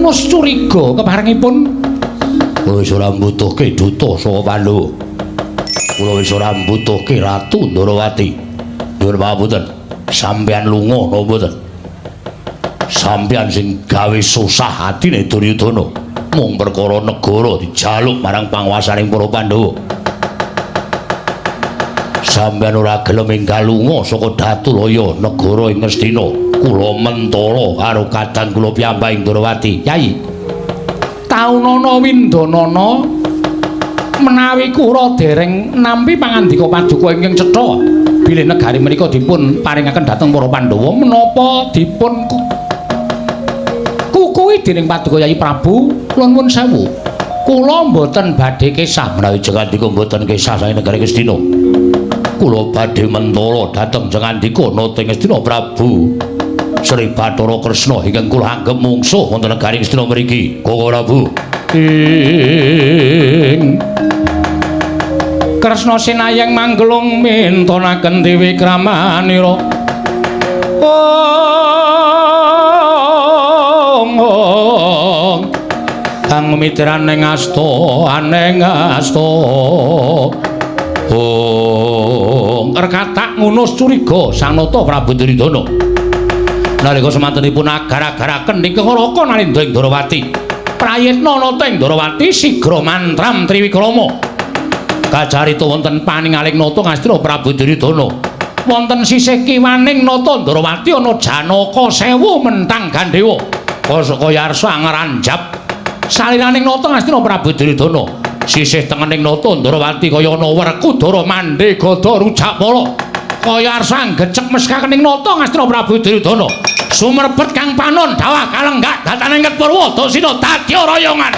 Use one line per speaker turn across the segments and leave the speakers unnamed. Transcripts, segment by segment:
ngunus curiga keparengipun. Wis ora mbutuhke duta saka Pandhawa. Kula wis ora mbutuhke Ratu Ndorowati. Nyuwun pangapunten. Sampeyan lunga napa mboten? Sampeyan sing gawe susah atine Duryudana. Mung perkara negara dijaluk marang panguwasaning para Pandhawa. Sampeyan ora gelem enggal lunga saka Datulaya negara ing Ngastina. Kula mentala karo kadang kula piyambak ing Ndorowati. Yai, taunana windanana menawi kura dereng nampi pangandika paduka ingkang cetha bilih negari menika dipun paringaken dhateng para Pandhawa, menapa dipun kukuhi dening paduka Yai Prabu? Kula nuwun sewu, kula mboten badhe kesah menawi jengandika mboten kesah saking negari Ngastina. Kula badhe mentala dhateng jengandika nata Ngastina Prabu Sri Bathara Kresna ingkang kula anggep mungsuh wonten negari Ngastina mriki. Koko Prabu ing Kresna sinayang manggelung mintonaken dewi kramanira. Ong ong kang mitran ing asta aneng asta. Ong rekatak ngunus curiga Sang Nata Prabu Duryudana. Nalika semantenipun agar-agaraken ingkang raka Nalindra ing Ndorowati. Prayitna nata ing Ndorowati sigra mantram triwikrama. Kacarita wonten paningaling nata Ngastina Prabu Duryudana. Wonten sisih kiwaning nata Ndorowati ana Janaka sewu mentang gandhewa. Kaya arsa ngranjap saliraning nata Ngastina Prabu Duryudana. Sisih tengening nata Ndorowati kaya ana Werkudara mandhe gada rujakpala. Kaya arsa gecek meskaken ing nata Ngastina Prabu Duryudana. Sumerbet kang panon dawah kalenggak dataning ket Purwa Dasina dadya royongan.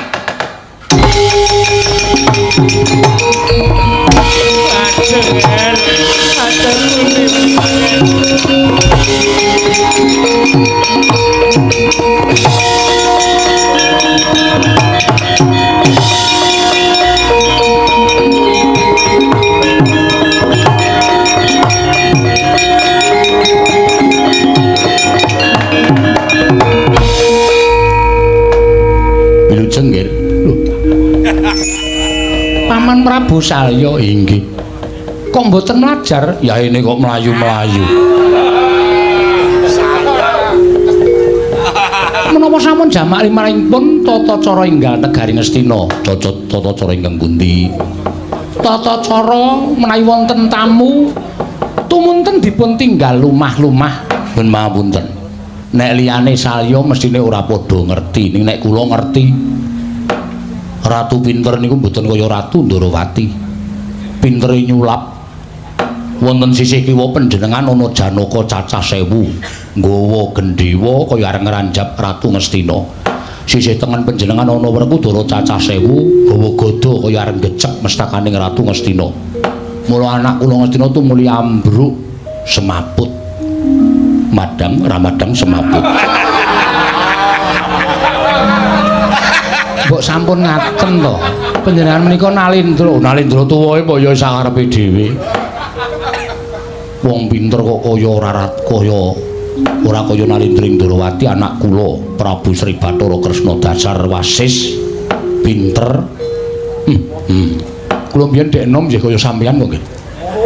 Wilujeng nggih. Lho. Paman Prabu Salya inggih. Kok mboten mlajar? Yaene kok mlayu-mlayu. Menapa sampun jamak limrahipun tata cara enggal negari Ngastina? Tata cara ingkang pundi? Tata cara menawi wonten tamu tumunten dipun tinggal lumah-lumah. Pun mapunten. Nek liyane Salya mesthine ora padha ngerti, ning nek kula ngerti. Ratu pinter niku mboten kaya Ratu Ndorowati. Pintere nyulap. Wonten sisih kiwa panjenengan ana Janaka cacah 1000, nggawa gendhewa kaya arep ngranjap Ratu Ngastina. Sisih tengen panjenengan ana Werkudara cacah 1000, nggawa gada kaya arep gecek mestakaning Ratu Ngastina. Mula anak kula Ngastina tumuli ambruk semaput. Madang ramadang semaput. Mbok sampun ngaten to. Panjenengan menika Nalindra, Nalindra tuwae apa ya sakarepe dhewe. Wong pinter kok kaya ora kaya ora kaya Nalindra ing Ndorowati anak kula Prabu Sri Bathara Kresna dasar wasis pinter. Kula mbiyen dek enom nggih kaya sampeyan kok nggih.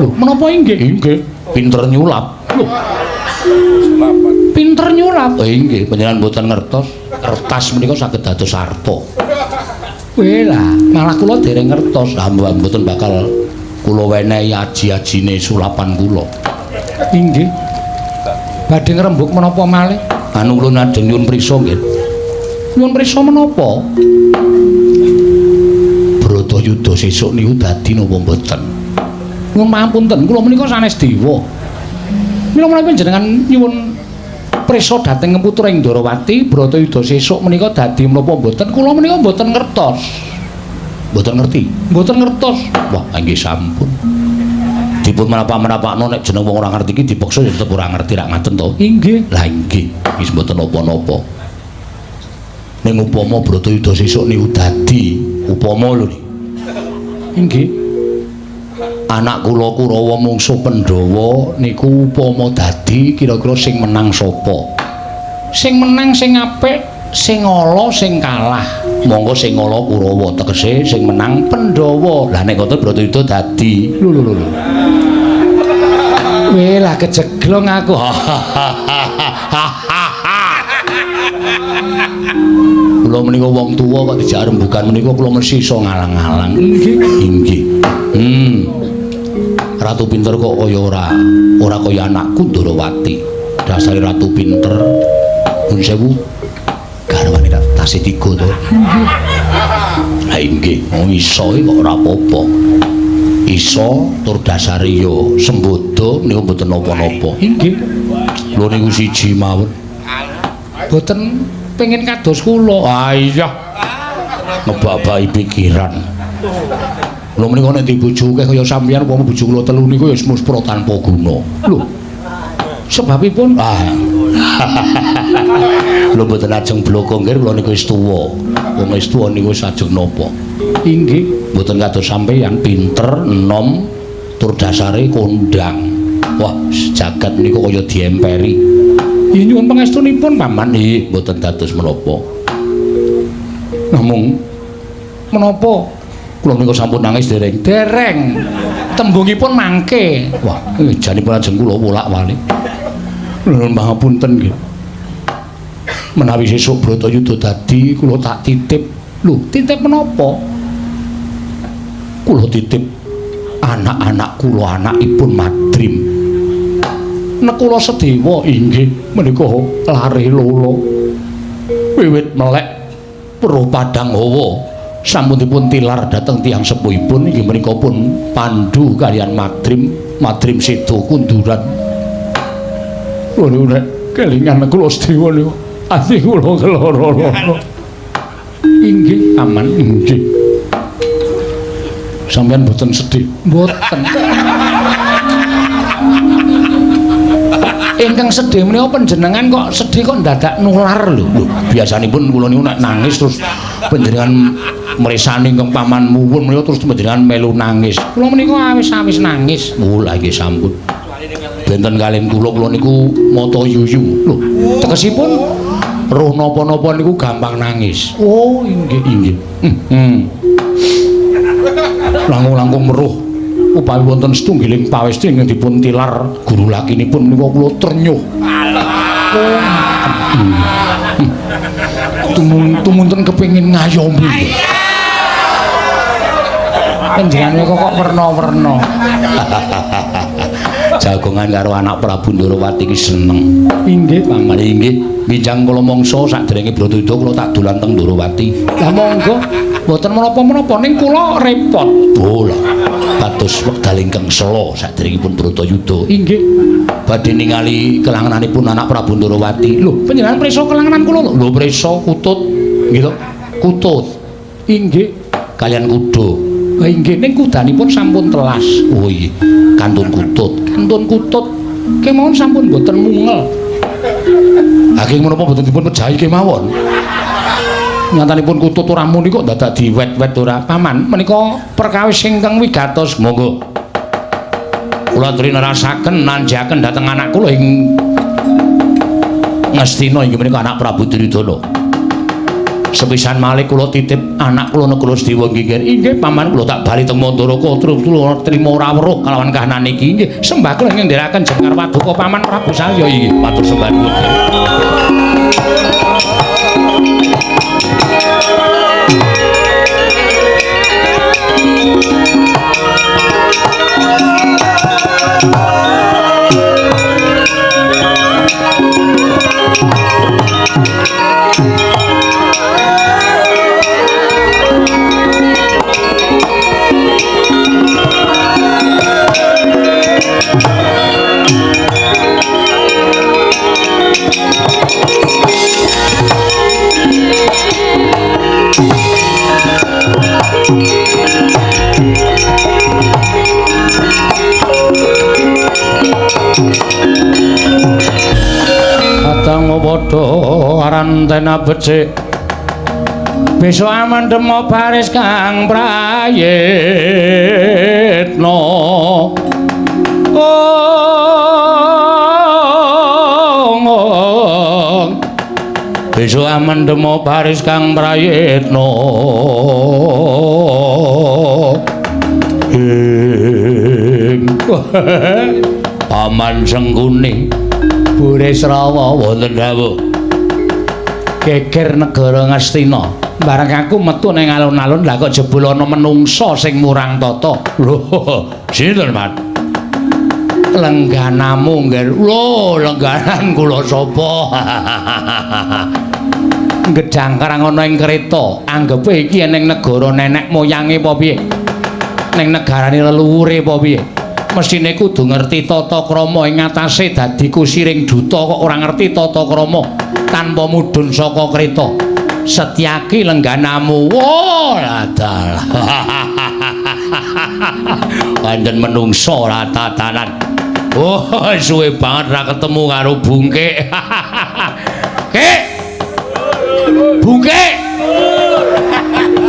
Lho, menapa inggih? Inggih, pinter nyulap. Lho. Pinter nyulap. Oh inggih, panjenengan mboten ngertos. Kertas menika saged dados arta. Weh lah, malah kula dereng ngertos. Lah mboten bakal kula wenehi aji-ajine sulapan kula. Inggih. Badhe ngrembug menapa malih? Anu kula nadeng nyuwun prisa nggih. Nyuwun prisa menapa? Bratayuda sesuk niku dadi napa mboten? Nyuwun pangapunten, kula menika sanes dewa. Mila menawi panjenengan nyuwun prisa dhateng putra ing Ndorowati, Bratayuda sesuk menika dadi menapa mboten? Kula menika mboten ngertos. Mboten ngerti? Mboten ngertos. Wah, nggih sampun. Dipun menapa-menapakno nek jeneng wong ora ngerti iki dipeksa ya tetep ora ngerti rak ngaten to? Inggih. Lah inggih, wis mboten napa-napa. Ning upama Bratayuda sesuk niku dadi, upama lho niki. Inggih. Anak kula Kurawa mungsuh Pandhawa niku upama dadi kira-kira sing menang sapa? Sing menang sing apik Sing ala sing kalah. Monggo sing ala Kurawa tegese sing menang Pandhawa. Lah nek ngoten Bratayuda dadi. Lho lho lho. Weh lah kejeglong aku. Kula menika wong tuwa kok dijak rembugan menika kula mesti iso ngalang-alang. Inggih. Inggih. Ratu pinter kok kaya ora kaya anakku Ndorowati. Dasare ratu pinter. Nuwun sewu. Garwane tasih tiga to. Lah inggih, wong iso kok ora apa-apa. Iso tur dasare ya sembodo menika mboten napa-napa. Inggih. Lho niku siji mawon. Mboten pengin kados kula. Ah iya. Ngebabahi pikiran. Lho menika nek bojo akeh kaya sampeyan upama bojo kula telu niku ya muspra tanpa guna. Lho. Sebabipun ah. Lho mboten ajeng bloko nggih kula niku wis tuwa. Wong wis tuwa niku wis ajeng napa? Inggih, mboten kados sampeyan pinter, enom, tur dasare kondang. Wah, jagat niku kaya diemperi. Nggih nyuwun pangestunipun paman. Nggih, mboten dados menapa. Namung menapa kula menika sampun nangis dereng? Dereng. Tembungipun mangke. Wah, janipun ajeng kula wolak-walik. Nuwun pangapunten nggih. Menawi sesuk Bratayuda dadi kula tak titip. Lho, titip menapa? Kula titip anak-anak kula, anakipun Madrim. Nekula Sedewa inggih menika lare lolo. Wiwit melek weruh padang hawa sampun dipun tilar dhateng tiyang sepuhipun inggih menika pun Pandu kaliyan Madrim, Madrim seda kunduran. Lho niku nek kelingan kula Sedewa niku ati kula keloro-loro. Inggih aman inggih. Sampeyan mboten sedih? Mboten. Ingkang sedih menika panjenengan kok sedih kok ndadak nular lho. Lho, biasanipun kula niku nek nangis terus panjenengan mresani ingkang paman muwun menika terus panjenengan melu nangis. Kula menika awis-awis nangis. Oh, lha iki sampun. Benten kaliyan kula, kula niku mata yuyu. Lho, tegesipun roh napa-napa niku gampang nangis. Oh, inggih inggih. Langkung-langkung meruh upami wonten setunggiling pawesti ingkang dipun tilar guru lakinipun menika kula trenyuh. Tumunten kepengin ngayomi. Panjenengane kok werna-werna. Jagongan karo anak Prabu Ndorowati iki seneng. Inggih paman, inggih. Minjang kula mangsa saderenge Bratayuda kula tak dolan teng Ndorowati. Lah monggo, mboten menapa-menapa ning kula repot. Oh lah, kados wekdal ingkang sela saderengipun Bratayuda. Inggih. Badhe ningali kelangenanipun anak Prabu Ndorowati. Lho, panjenengan prisa kelangenan kula lho? Lho prisa kutut. Nggih to? Kutut. Inggih. Kaliyan kuda. Lah inggih ning kudanipun sampun telas. Oh iya, kantun kutut. Kantun kutut kemawon sampun mboten mungel. Haking menapa mboten dipun pejahi kemawon? Nyatanipun kutut ora muni kok dadak diwet-wet ora. Paman, menika perkawis ingkang wigatos. Monggo. Kula aturi nerasaken nanjaken dhateng anak kula ing Ngastina inggih menika anak Prabu Duryudana. Sepisan malih kula titip anak kula Nakula Sedewa nggih. Inggih paman, kula tak bali teng Mandaraka terus kula trima ora weruh kalawan kahanan iki. Inggih, sembah kula ingkang ndherekaken jengkar paduka paman Prabu Salya inggih. Matur sembah nuwun. Padha arantena becik besok amandema baris kang prayitna. Oh, besok Aja amendemo baris kang prayitna. Ing Paman Sengkuni Burisrawa wonten dawuh. Geger negara Ngastina. Bareng aku metu ning alun-alun lha kok jebul ana menungsa sing murang tata. Lho, sinten, Mas? Lengganamu nggih. Lho, lengganan kula sapa? Gedhangkarang ana ing kereta, anggepe iki ning negara nenek moyange apa piye? Ning negarane leluhure apa piye? Mesthine kudu ngerti tata krama ing atase dadi kusiring duta kok ora ngerti tata krama tanpa mudhun saka kereta. Setyaki lengganamu. Wah, dalah. Pancen menungsa ora tatanan. Oh, suwe banget ra ketemu karo Bungkik. Kik. Bungkik.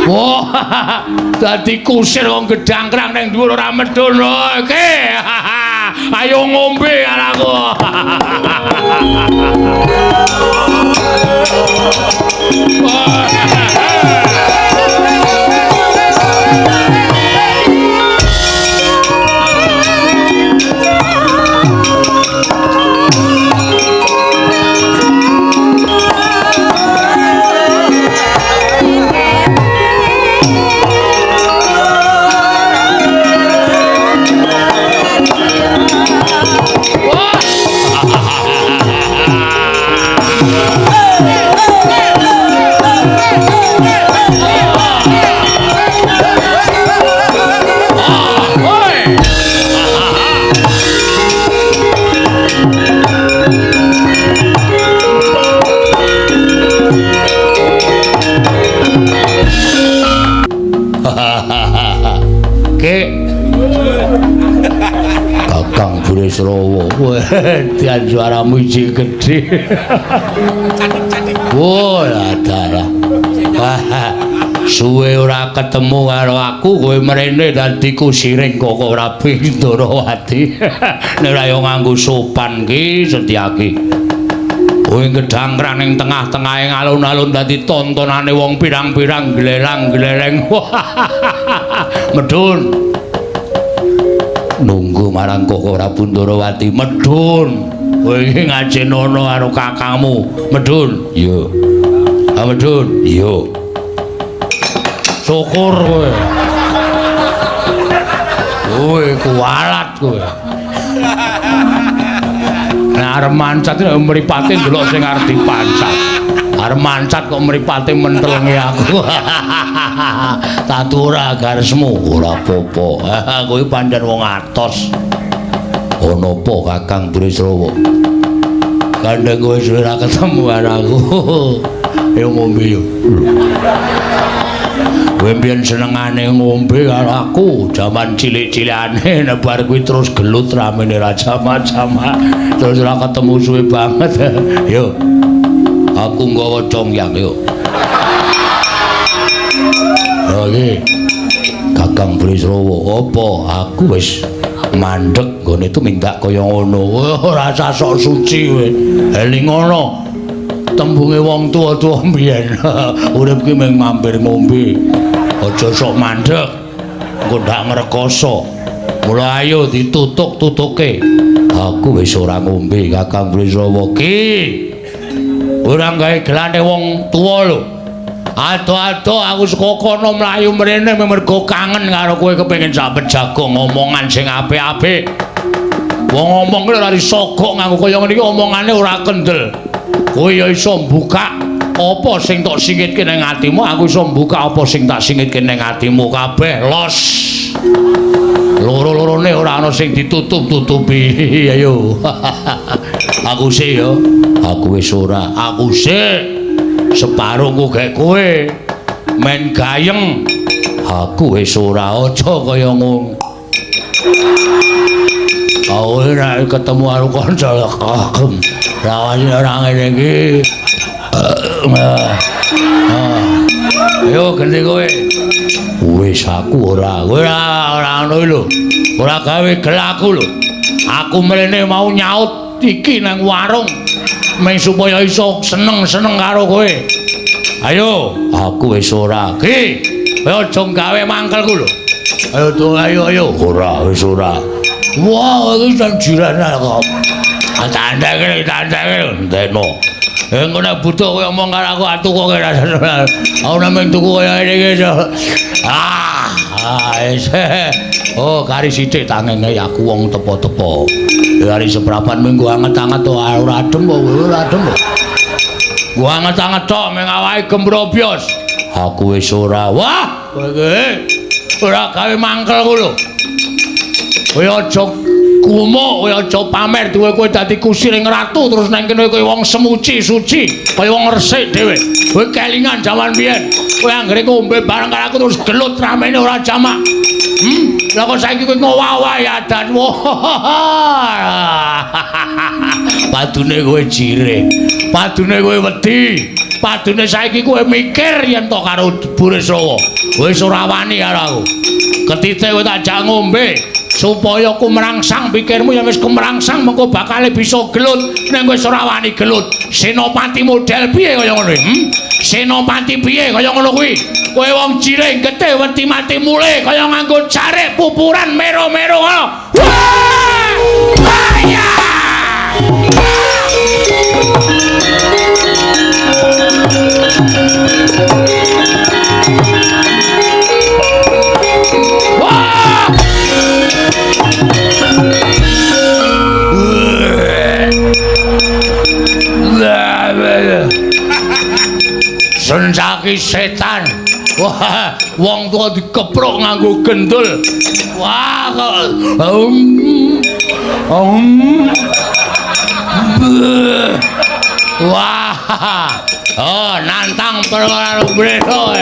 Wah, dadi kusir wong gedhangkrang ning dhuwur ora medhun. Ki. Ayo ngombe karo aku. Kakang Burisrawa, dian suaramu ijik gedhe. Wah, dalah. Suwe ora ketemu karo aku, kowe mrene dadi kusiring kok ora Ndorowati. Nek ora yo nganggo sopan ki Setyaki. Kowe gedhangkrang ning tengah-tengahe alun-alun dadi tontonane wong pirang-pirang glelang-gleleng. Medhun. Nunggu marang Koko Prabu Ndorowati, medhun. Kowe iki ngajenono karo kakangmu, medhun. Iya. Ha medhun. Iya. Syukur kowe. Kowe kuwalat kowe. Nek arep mancat mripate ndelok sing arep dipancat. Arep mancat kok mripate mentelnge aku. Tatu ora garismu, ora apa-apa. Kowe pancen wong atos. Ana apa Kakang Burisrawa? Kandheng kowe suwe ora ketemu karo aku. Ayo ngombe yo. Kowe mbiyen senengane ngombe karo aku jaman cilik-cilikane, nek bar kuwi terus gelut ramene ra jamak-jamak. Terus ora ketemu suwe banget. Yo. Aku nggawa congyang yo. Oke. Kakang Burisrawa, apa aku wis mandeg nggone tumindak kaya ngono. Ora usah sok suci kowe. Eling ngono. Tembunge wong tuwa-tuwa mbiyen. Urip ki mung mampir ngombe. Aja sok mandeg. Engko ndak ngrekoso. Mula ayo ditutuk-tutuke. Aku wis ora ngombe Kakang Burisrawa ki. Ora gawe gelane wong tuwa lho. Ado-ado aku saka kono mlayu mrene mergo kangen karo kowe, kepengin sampe jago ngomongan sing apik-apik. Wong ngomong kuwi ora disogok nganggo kaya ngene iki omongane ora kendel. Kowe ya iso mbuka apa sing tok singitke ning atimu, aku iso mbuka apa sing tak singitke ning atimu kabeh los. Loro-lorone ora ana sing ditutup-tutupi. Ayo. Aku sih ya, aku wis ora, aku sih. Separuh ku gek kowe men gayeng, aku wis ora, aja kaya ngono. Aku ora ketemu karo kanca kagem. Rawani ora ngene iki. Ayo ganti kowe. Wis aku ora, ora ora ngono lho. Ora gawe gelaku lho. Aku mrene mau nyaut iki nang warung. Meng supaya iso seneng-seneng karo kowe. Ayo, aku wis ora. Ki, kowe aja gawe mangkelku lho. Ayo to, ayo ayo. Ora, wis ora. Wah, iki jan jirane kok. Tandake, tandake enteno. Engko nek butuh kowe omong karo aku atuh kok ora. Aku nek tuku kaya ngene iki. Ah, wis. Oh, kari sithik tangenge aku wong tepo-tepo. Kari seprapat minggu anget-anget to ora adem kok, ora adem kok. Gua anget-anget tok meng awake gembrobyos. Aku wis ora. Wah, kowe iki ora gawe mangkelku lho. Kowe aja gumuk, kowe aja pamer duwe kowe dadi kusiring ratu terus nang kene kowe wong semuci suci, kaya wong resik dhewe. Kowe kelingan jaman biyen. Kowe anggere ngombe bareng karo aku terus gelut ramene ora jamak. Lah kok saiki kowe ngowah-owahi adatmu. Padune kowe jirih. Padune kowe wedi. Padune saiki kowe mikir yen to karo Burisrawa. Wis ora wani karo aku. Ketite kowe tak jak ngombe supaya kumrangsang pikirmu yen wis kumrangsang mengko bakale bisa gelut. Ning wis ora wani gelut. Senopati model piye kaya ngono kuwi? Senopati piye kaya ngono kuwi? Kowe wong jirih getih wedi mati mule kaya nganggo jarik pupuran mero-mero ngono. Wah! Bahaya! Wah! Sensaki setan. Wah, wong tuwa dikepruk nganggo gendul. Wah, kok Wah. Oh, nantang perkara Breno.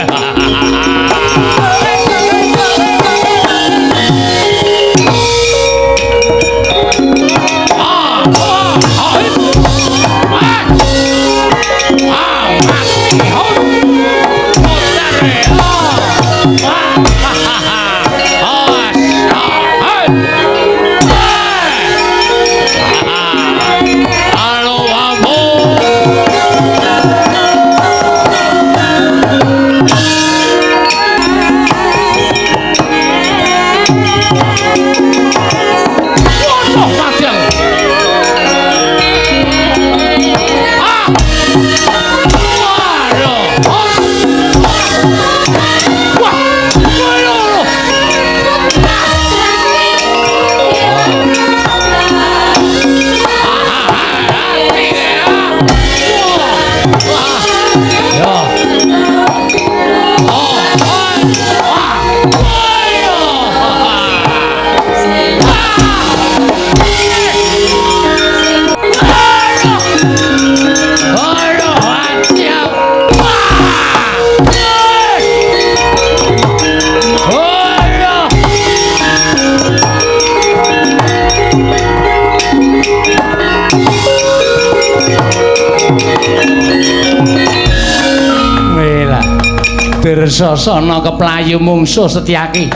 Dursasana keplayu mungsuh Setyaki.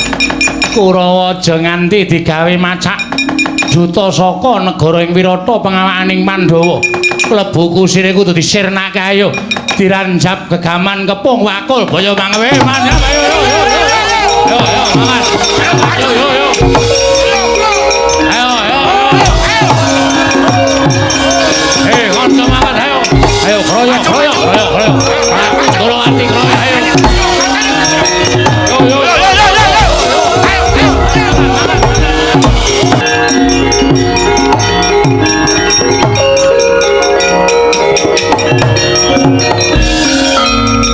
Kurawa aja nganti digawe macak. Juta saka negara ing Wirata pengawakaning Pandhawa. Klebu kusire kudu disirnake ayo. Diranjap gegaman kepung wakul baya mangwe manjap ayo yo yo yo. Yo yo mangan. Yo yo yo. Ayo ayo. Eh, kanca mangan ayo. Ayo kroyok kroyok kroyok kroyok. Tolong ati kroyok ayo. Yo yo yo yo yo. Ayo ayo.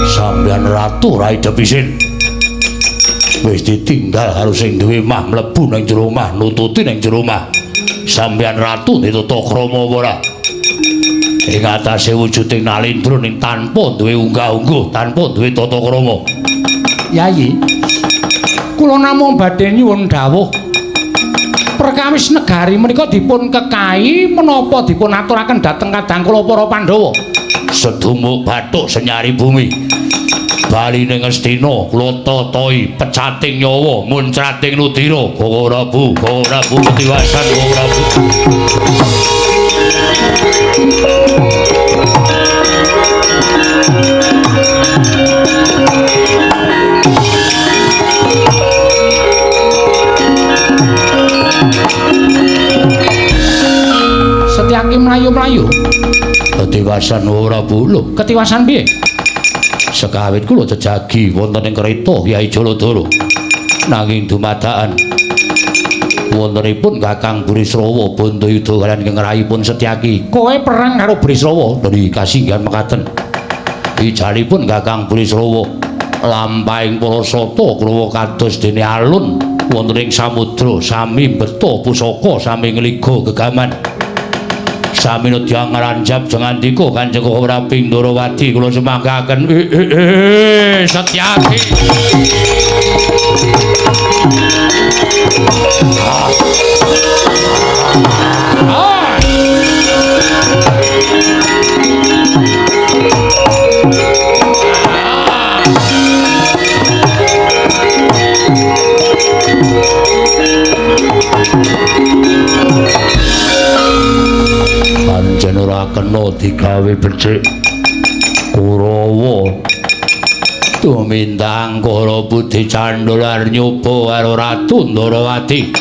Sampeyan ratu rai depisin. Wis ditinggal karo sing duwe omah mlebu nang jero omah nututi nang jero omah. Sampeyan ratu ditata krama apa ora? Ing atase wujuding Nalindra ning tanpa duwe unggah-ungguh, tanpa duwe tata krama. Yayi, kula namung badhe nyuwun dawuh. Perkawis negari menika dipun kekahi menapa dipun aturaken dhateng kadang kula para Pandhawa? Sedumuk bathuk senyari bumi. Bali ning Ngastina kula tatahi pecating nyawa muncrating ludira. Prabu, Prabu tiwasan Prabu. Setyaki mlayu-mlayu. Ketiwasan ora bulu. Ketiwasan piye? Sekawit kula jejagi wonten ing kereta Kyai Jaladara. Nanging dumadakan wontenipun Kakang Burisrawa Bantayuda kaliyan ingkang rayipun Setyaki. Kowe perang karo Burisrawa? Dari kasinggihan mekaten. Ijalipun Kakang Burisrawa lampahing para sata Kurawa kados dene alun wonten ing samudra sami mbeta pusaka sami ngliga gegaman. Sami nedya ngranjab jengandika Kanjeng Prabu Ndorowati kula sumanggaken. Setyaki. Pancen ora kena digawe becik Kurawa tumindang Kara Budi Candul arep nyoba karo Ratu Ndorowati.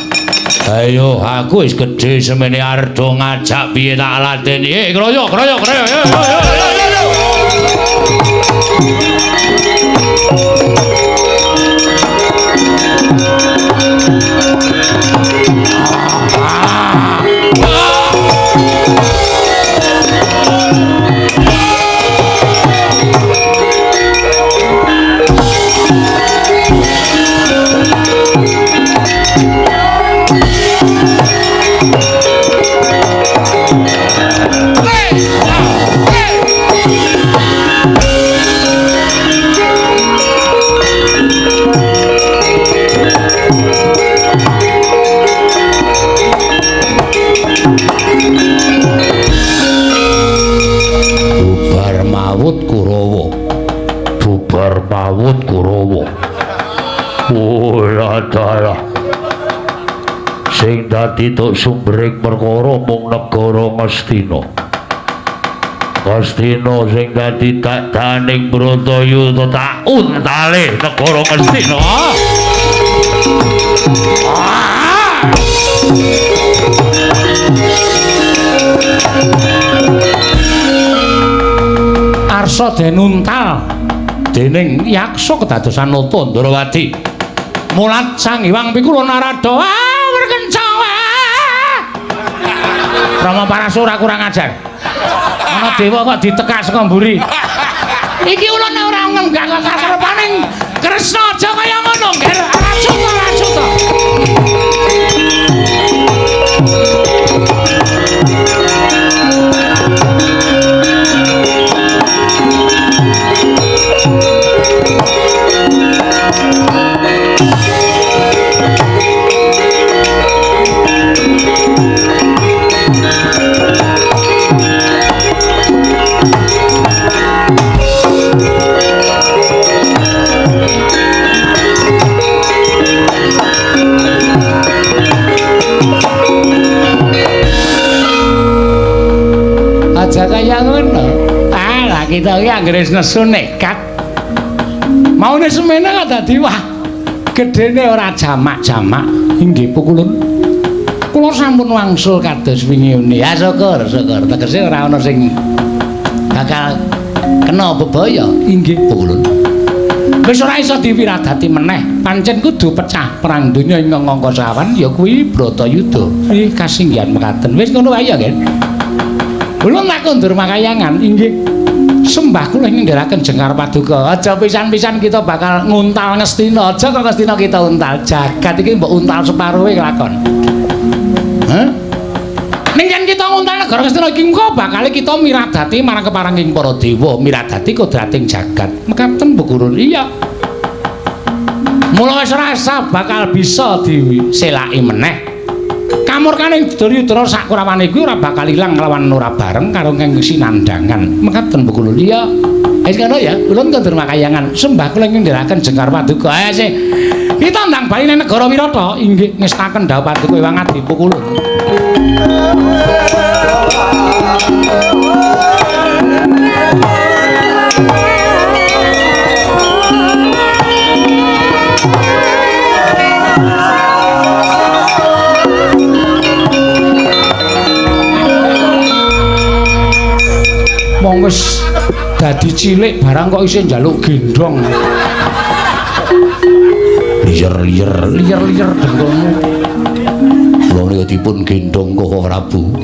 Ayo aku wis gedhe semene ardo ngajak piye tak ladeni. Kroyo kroyo kroyo. Bubar mawut Kurawa. Bubar mawut Kurawa. Oh, dalah. Sing dadi tok sumbering perkara mung negara Ngastina. Ngastina sing dadi dadaning Bratayuda tak untale negara Ngastina. Arsa denuntal dening yaksa kedadosan Nata Ndorowati. Mulat Sang Hyang Pikula Narada. Ah, berkencang. Rama Parasura kurang ajar. Ana dewa kok ditekak saka mburi. Iki ulun ora ngenggak karepaning Kresna aja kaya ngono, Nger. Racuta, racuta. Aja kaya ngono. Ah, lah kita iki anggere nesu nekat. Maune semene kok dadi wah gedene ora jamak-jamak. Inggih pukulun. Kula sampun wangsul kados wingi uni. Ya syukur, syukur. Tegese ora ana sing bakal kena bebaya. Inggih pukulun. Wis ora iso diwiradati meneh. Pancen kudu pecah perang donya ing angka sawan ya kuwi Bratayuda. Ih kasinggihan mekaten. Wis ngono wae ya, Gen. Kula tak kondur makayangan inggih sembah kula ing ngendharaken jengkar paduka. Aja pisan-pisan kita bakal nguntal Ngastina. Aja kok Ngastina kita untal. Jagat iki mbok untal separuhe kelakon. Hah? Ning yen kita nguntal negara Ngastina iki engko bakal kita miradati marang keparenging para dewa, miradati kodrating jagat. Mekaten Mbok Gurun. Iya. Mula wis rasa bakal bisa diselaki meneh. Kamurkaning Duryudana sakurawane kuwi ora bakal ilang lawan ora bareng karo kang sinandhangan. Mekaten Mbok Gurun. Iya. Wis ngono ya, ulun kondur makayangan. Sembah kula ing ngendharaken jengkar paduka. Ayo sih. Kita ndang bali nang negara Wirata. Inggih ngestaken dhawuh paduka Ewang Adipu kulun. Wong wis dadi cilik barang kok isih njaluk gendong. Liyer-liyer, liyer-liyer dengkulmu.
Kula menika dipun gendong Koko Prabu.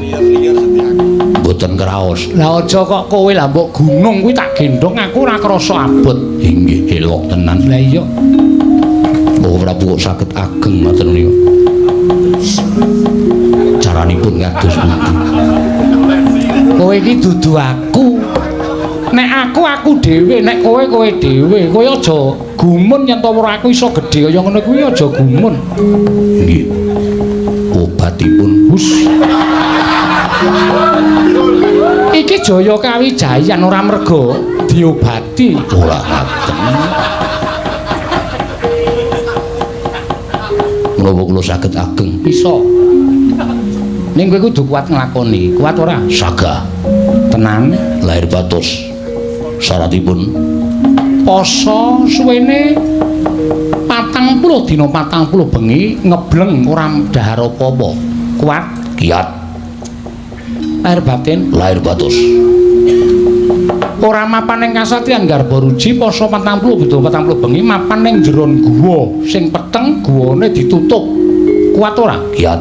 Mboten kraos.
Lah aja kok kowe lah mbok gunung kuwi tak gendong aku ora krasa abot.
Inggih, elok tenan.
Lah iya.
Koko Prabu kok saged ageng ngoten niku. Caranipun kados pundi?
Kowe iki dudu aku. Nek aku dhewe, nek kowe kowe dhewe. Kowe aja gumun yen to ora aku iso gedhe kaya ngono kuwi aja gumun.
Nggih. Obatipun
Hus. Iki Jaya Kawijayan ora merga diobati.
Ora ngaten. Menapa kula saged ageng?
Iso. Ning kowe kudu kuat nglakoni. Kuat ora?
Sagah.
Tenan.
Lahir batos. Syaratipun
poso suwene 40 dina 40 bengi ngebleng ora dahar apa-apa. Kuat?
Kiat.
Lahir batin?
Lahir batos.
Ora mapan ing kasatriyan Garbaruji poso 40 dina 40 bengi mapan ning jeron guwa sing peteng guwane ditutup. Kuat ora?
Kiat.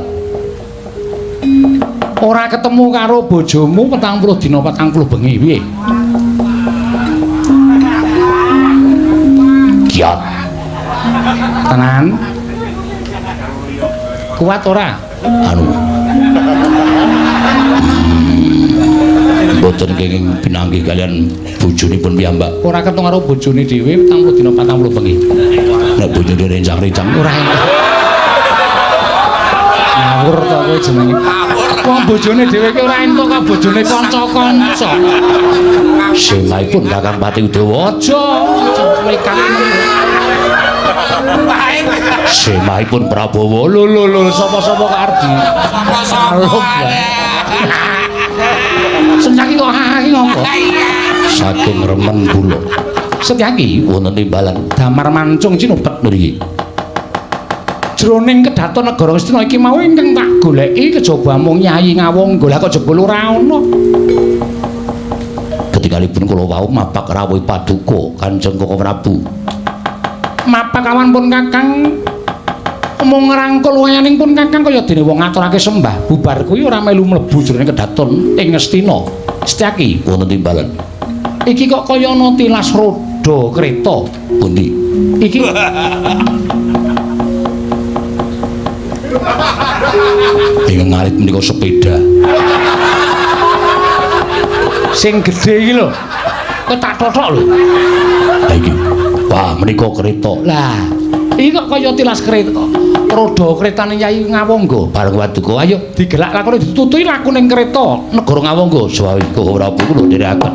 Ora ketemu karo bojomu 40 dina 40 bengi piye?
Kiat.
Tenan. Kuat ora?
Anu. Mboten kenging pinanggih kalian bojonipun piyambak.
Ora ketemu karo bojone dhewe 40 dina 40 bengi.
Nek bojone rencang-rencang
ora enak. Ngawur to kowe jenenge. Wong bojone dhewe ki ora entuk kok bojone kanca-kanca.
Semaipun Kakang Pati Udawa.
Aja, aja nekat.
Semaipun Prabowo.
Lho lho lho, sapa-sapa kok arep di
Sapa-sapa.
Setyaki kok ha iki ngopo?
Saking remen kula.
Setyaki
wonten timbalan
damar mancung cinupet
mriki.
Jroning kedaton negara Ngastina iki mau ingkang tak goleki kejaba mung Nyai Ngawangga. Lah kok jebul ora ana.
Ketingalipun kula wau mapak rawuh paduka Kanjeng Koko Prabu.
Mapak awan pun Kakang mung ngrangkul wayaning pun Kakang kaya dene wong ngaturake sembah bubar kuwi ora melu mlebu jroning kedaton ing Ngastina. Setyaki
wonten timbalan.
Iki kok kaya ana tilas roda kereta.
Pundi?
Iki
ingkang ngarit menika sepeda.
Sing gedhe iki lho. Kok tak thothok lho.
Lah iki. Wah, menika kereta.
Lah, iki kok kaya tilas kereta. Roda keretane Nyai Ngawangga.
Bareng paduka ayo
digelak lakone ditutuhi laku ning kereta
negara Ngawangga. Sawi Koko Prabu kula dherekaken.